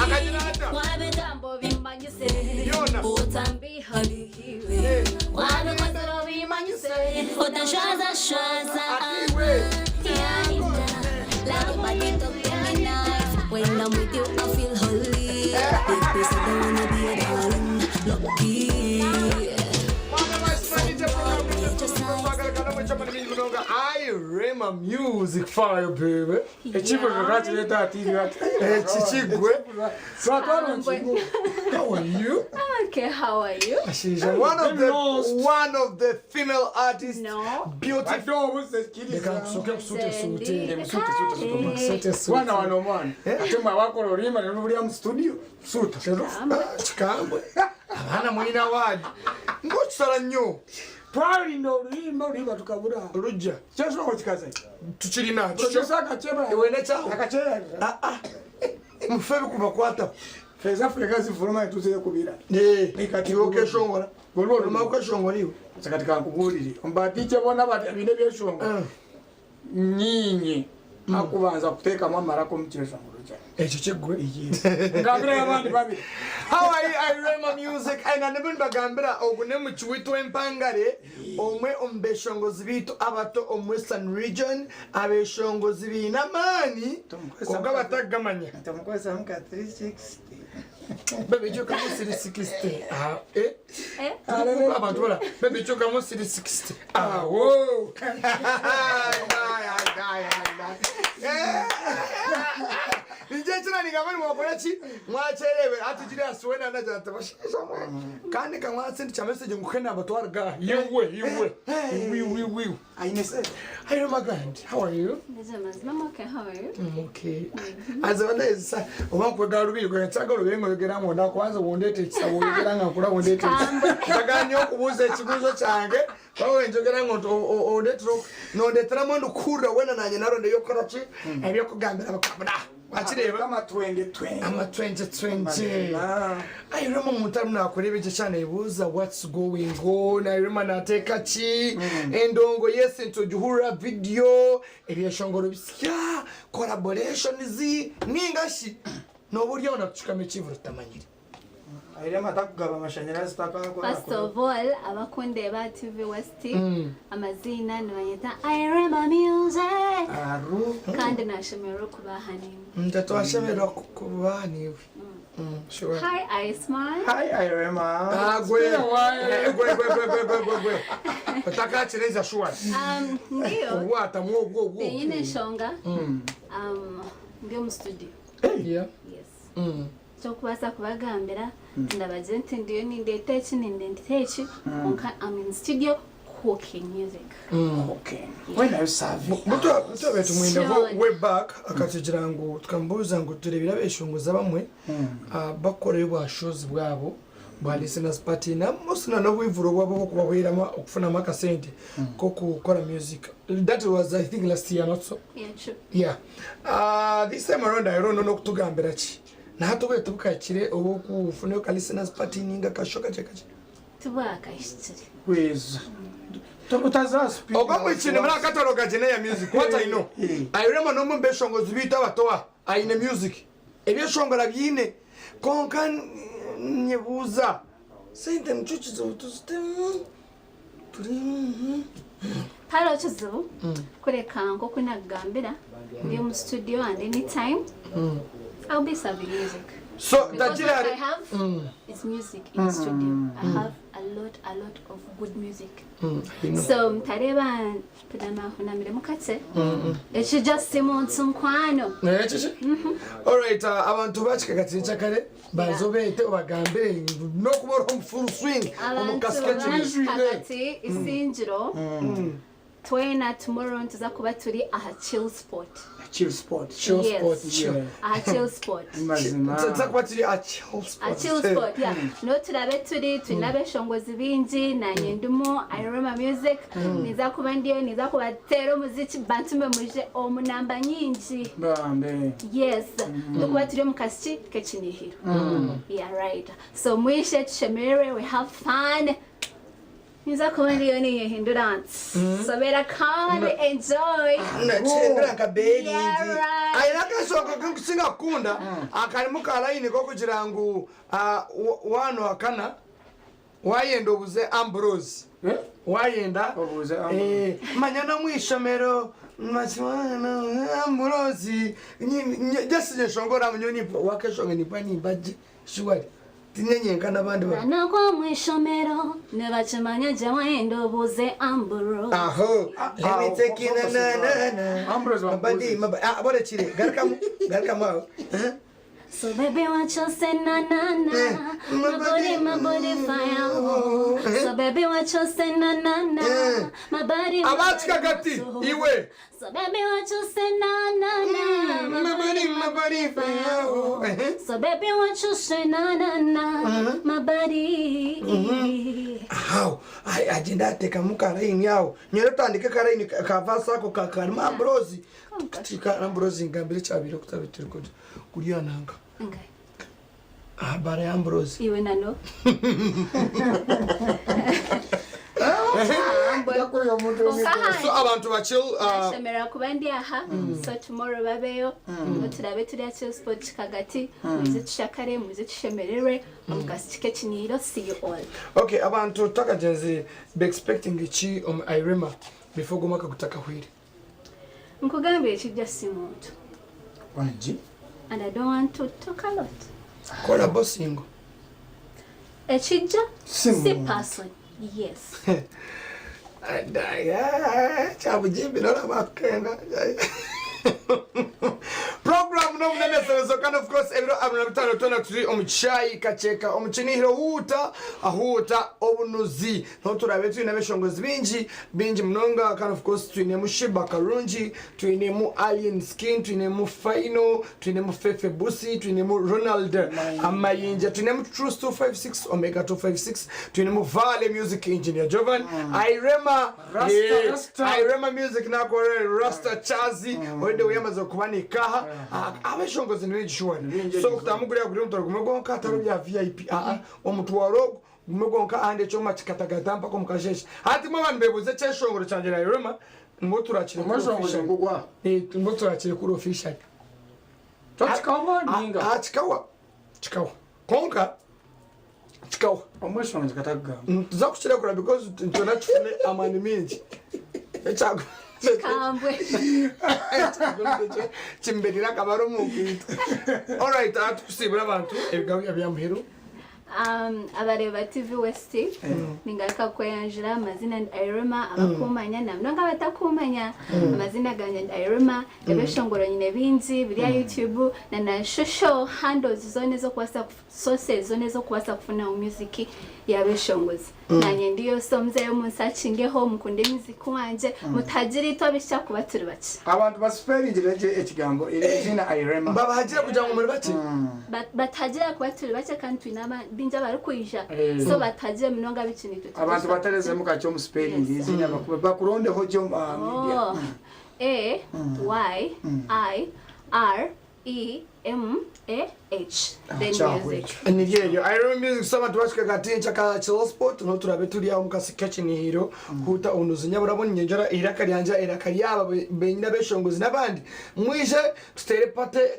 Akagira ata? Byona. Ati iwe. I Rema music fire baby. Ekibuga kakireta aha TV ati. Ekikigwe. Twatwara omukigo. How are you? I'm okay, how are you? She's one of the one of the female artists. No. Beautiful. Badde obuze kkiriza. Leka nkusooke nkusuute suute. Nkusuute, suute, suute. Nkusuute suute. Mwana wano omwana. Ate mwe abakola oluyimba ne lubulira mu studio. Suuta. Ah, Kikambwe. Abaana mulina waadi. Ng'okisala nnyo. Twalinda oluyimba oluyimba tukabura. Lujja. Kyasooka okikaza. Tukirina. Producer akacheba. Iwe nekyawo. Akacheba. Ah, ah. Mufe bikubakwata. Feza Afrika zifuluma tuzire kubira. Eh, kati okeshongora. Olwo Oluma okeshongora iwe. Kati kankubuulire. Mbatiche bona bati ebine byeshongo. Nyinyi. Akubanza kuteekamu amarako mu kyeshongoro kyange. Ekyo kiggwe. Ngambira abandi babiri. How are you, Irema Music? Aina nibo nibagambira ogu ne muki witu w'empangare omwe omu beshongozi biitu abato omu Western Region abeshongozi biine amaani kwonka batagamanya. Tumukozesa nka 360. Baby kyukamu 360. Ah, eh? Eh? Abantu bara baby kyukamu 360. Awo. Nje kina nigamba nimwakora ki mwakyerebe ati kiri asiwena nagira ati bashaija mwe kandi kamwasindikya message ngu kena abatwara iwe iwe iwe iwe iwe Aine se. Hi Magand, how are you? Ndije mazima, I'm okay, how are you? I'm okay. Aze bandayisa Oba nkwegala lubiri gwe nsaga olubiri ng'oyogera ng'onda kwanza wondeeta ekisa bw'oyogera nga nkula wondeeta ekisa. Njagala nnyo okubuuza ekibuuzo kyange kuba wenjogera nga nondeeteramu ndikuhurira weena nanye naronda ebyokukora ki ebyokugambira abakabura wakireeba Amatwenge twenge. amatwengye twengye ayirema omuntu arimu nakora ebyo kyana ebuuza what's going on ayirema nateeka ki endongo yes ntugihurira video ebyeshongoro bisya collaborations ninga shi noba ori aho nakucukamo ekivuro tutamanyire Airema takugaba amashanyarazi takakora. First of all, abakundeba aha TV West, amaziina nibanyeta Irema Music. Aru. Kandi nashemererwa kuba aha nimwe. Ndatwashemererwa kuba niwe. Sure. Hi Iceman. Hi Irema. Ah, gwe. Gwe gwe gwe gwe gwe gwe gwe. Otakakireza sure. Ndiyo. Obwata mwo obwo obwo. Tinyine enshonga. Ndi omu studio. Yeah. Yes. Ekyokubaasa kubagambira ndabagira nti ndiyo nindeeta eki nindeeta eki kwonka I'm in studio cooking music. Okay. When are you serving? Mutwe tumwineho Sure. way back akatugira ngu tukamubuuza ngu turebire abeshongozi abamwe bakukorayo bwa shows bwabo bwa listeners party na mostly na n'obwivuro bwabo bw'okubahweramu okufunamu akasente k'okukora music. That was I think last year not so. Yeah, true. Yeah. This time around I don't know n'okutugambira ki. Nahati obwire tibukahikire obw'okufunayo ka listeners party ninga kasho kakye kakye. Tibwakahikire. Kweza. Utaza speed. Ogwo mwikini muri akataro kagene ya music what I know. I remember no mu beshongozi bitu abatoa aine music. Ebyeshongora byine konka nyebuuza sente nikyo kizibu tuzitemu turi Hariho kizibu kureka nk'oku nakugambira ndi omu studio and anytime I'll be serving music. So Because tagira what I have is music in studio. I have a lot of good music. So mtareba mpunamahunamiremu kakye. Ekyo just muntu nkwano. Ekiki? Alright, abantu bakikakatire kyakare baze obeete obagambire n'okuba oriho omu full swing omu Abantu kasike bakikakati isingiro twena tomorrow nituza kuba turi aha chill spot. Chill spot. Chill Yes. spot. Chill. Aha chill spot. Mazima. Tuza kuba turi aha chill spot. A chill spot, yeah. No turabe turi twine abeshongozi bingi nanye ndimu Irema Music niza kuba ndiyo niza kubateera omuziki bantume muje omu namba nyingi. Bambe. Yes. Tukuba turi omu kasiki k'ekinihiro. Yeah, right. So mwishe tushemererwe, we have fun. Ninza kuba ndiyo ninyehindura nti. So better come and enjoy. Nakihindura nka beringi. Yeah, right. Aine akashongo aku nkusinga kukunda akarimu ka line k'okugira ngu ah, wa- wanuhakana wayenda obuze Ambrose. Eh? Wayenda Obuuze Ambrose. Eh, manya no mwishomero masiwana Ambrose just nyeshongora munyoni wakeshonga nipa nimbaje shuwari tinyenyenka n'abandi ba Nagwa mu ishomero nibakimanya gye wayenda obuuze Ambrose. Aho, let me take you na na na na. Ambrose My body, wambuze. my body. Ah, bora chile. Garkamu, garkamu aho. Eh? So baby what you say na na na. Eh, My body, my body fire. oh. So baby what you say na na na. Eh. My body, my Abatsika body, gati, my soul. iwe. So baby what you say na na na. My body, my body fire. oh. Eh? So baby what you say na na na. My body. Aho, ai agenda atekamu karaini aho. Nyero tandike karaini kavasa ako kakarimo Ambrose. Tika Ambrose ngambire cyabire kutabitira kuja. Kuriya nanga. Okay. Ah, bara ya Ambrose. Iwe nano. Yakuya omuntu Konka So abantu bachill Nashemerera kuba ndi aha so tomorrow babeyo ngo turabe turiya Chillspot kikagati muze tushakare muze tushemererwe omukasi kike kiniro see you all. Okay, abantu takagenzi be expecting iki om Irema before gomaka kutakahwire. Nkugambye ekijja si muntu Wangi. and I don't want to talk a lot. Kola bosingo. Ekijja Si si muntu. person. Yes. Kyabugimbi nolaba akenda program n'omuneneserezo kandi of course ebiro 25 twena turi omu kishaayi kakyeka omu kinihiro huuta ahuuta obunuzi niho turabe twine abeshongozi bingi bingi munonga kandi of course twinemu Shiba Karungi, twinemu Alien Skin, twinemu Final, twinemu Fefe Busi, twinemu Ronald Amayinja, twinemu Truth 256, Omega 256, twinemu Vale Music Engineer Jovan Irema. Rasta, Rasta. Irema Music nakore Rasta Chazi wende uyamaze kuba nikaha abeshongozi ni bengi shuwani. Bingi. So kutamugurira kuri omutwaro gumwe gwonka atari bya VIP, aa omutwaro ogwo gumwe gwonka ahandi ekyoma kikatagata mpaka omukasheshe hatimu abantu bebuze ekyeshongoro kyangye na Irema ngo turakire kuri Omweshongozi official. ngugwa. Eh, ngo turakire kuri official. Tokikawa ninga. Ah, kikawa kikawa konka kikawa. Omweshongozi katagamba. Tuza kukirekura because kyona kifune amaani mingi. Ekyago Kambwe. kimberera akaba ari omukwita. Alright, tukusiibura abantu ebigabo bya muheru. Abareba TV West ningaruka kweyanjura amazina ndi Irema abakumanya namwe abatakumanya amazina ganje ndi Irema ebeshongoro nyine bingi biri ya YouTube na social handles zone zo kubasa sources zone zo kubasa kufuna music yabeshongozi nanye ndiyo so muzeyo munsacingeho mukunde music wanje mutagira ito bisha kuba turi bake. Abantu basiperingira gye ekigambo izina Irema. Babahagira kugira ngo muri bake. Batagira kuba turi bake kandi twine bingi abarikwija so batagira munonga bikintu. Abantu baterezemu kakyo mu spelling izina bakurondeho gyo media. Oh. A Y I R E M A H. Then music. Niryo eryo Irema Music. So abantu bashika katincha ka Chill Sport no turabe turi aho mukasi kekinihiro huta onuzi nyaburabo nyenjora iraka ryanja iraka ryaba benyina beshongozi n'abandi mwije tutere pate.